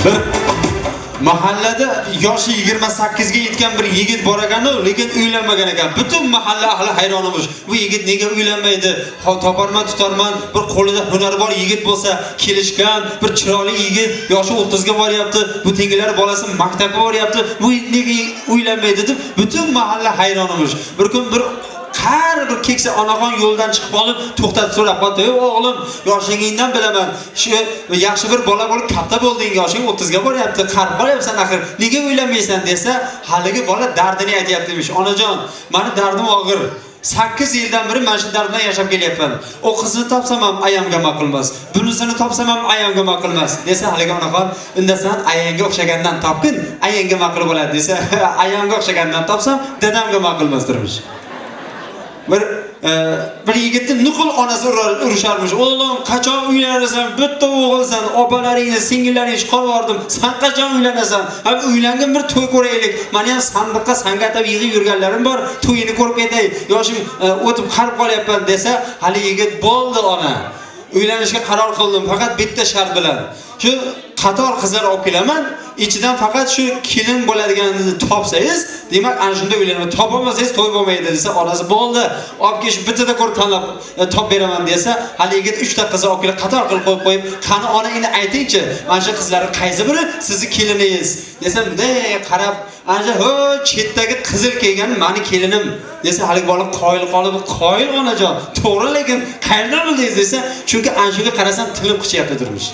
Bir mahallada yoshi 28 ga yetgan bir yigit bor ekan-u, lekin uylanmagan ekan. Butun mahalla ahli hayron bo'lmuş. Bu yigit nega uylanmaydi? Ho, toparman, tutarman, bir qo'lida hunari bor yigit bo'lsa, kelishgan, bir chiroyli yigit, yoshi 30 ga boryapti, bu tengilar bolasi maktabga boryapti. Bu nega uylanmaydi deb butun mahalla hayron bo'lmuş. Bir kun bir har bir keksa onaxon yo'ldan chiqib qolib, to'xtatib so'rab qoldi: "Ey o'g'lim, yoshingingdan bilaman. Shu yaxshi bir bola bo'lib katta bo'lding, yoshing 30 ga boryapti, qarib qolyapsan axir. Nega uylanmaysan?" desa, haligi bola dardini aytyapti emish. "Onajon, mani dardim og'ir. 8 yildan beri mana shu dard bilan yashab kelyapman. O qizni topsam ham ayamga ma'qul emas. Bunisini topsam ham ayamga ma'qul emas." desa, haligi onaxon, "Unda san ayangga o'xshagandan topgin, ayangga ma'qul bo'ladi." desa, "Ayamga o'xshagandan topsam, dadamga ma'qul emas" dermish. Bir bir yigitni nuqul onasi urisharmish. "O'g'lim, qachon uylanasan? Bitta o'g'ilsan, opalaringni, singillaringni chiqarib yubordim. San qachon uylanasan? Ha, uylangin, bir to'y ko'raylik. Mani ham sandiqqa sanga atab yig'ib yurganlarim bor, to'yini ko'rib ketay. Yoshim o'tib qarib qolyapman" desa, hali yigit, "Bo'ldi ona. Uylanishga qaror qildim, faqat bitta shart bilan. Shu qator qizlar olib kelaman, ichidan faqat shu kelin bo'ladiganini topsangiz, demak ana shunda uylanaman. Topolmasangiz to'y bo'lmaydi" desa, onasi, "Bo'ldi, olib kelish, bittada ko'rib tanlab top beraman" desa, hali yigit 3 ta qizni olib kelib qator qilib qo'yib qo'yib, "Qani ona, endi aytingchi, mana shu qizlarning qaysi biri sizni keliningiz?" desa, bunday qarab, ana shu ho chetdagi qizil kiygan mani kelinim desa, haligi bola qoyil qolib, "Qoyil onajon, to'g'ri, lekin qayerdan bildingiz?" desa, "Chunki ana shunga qarasam tilim qichyapti" dermish.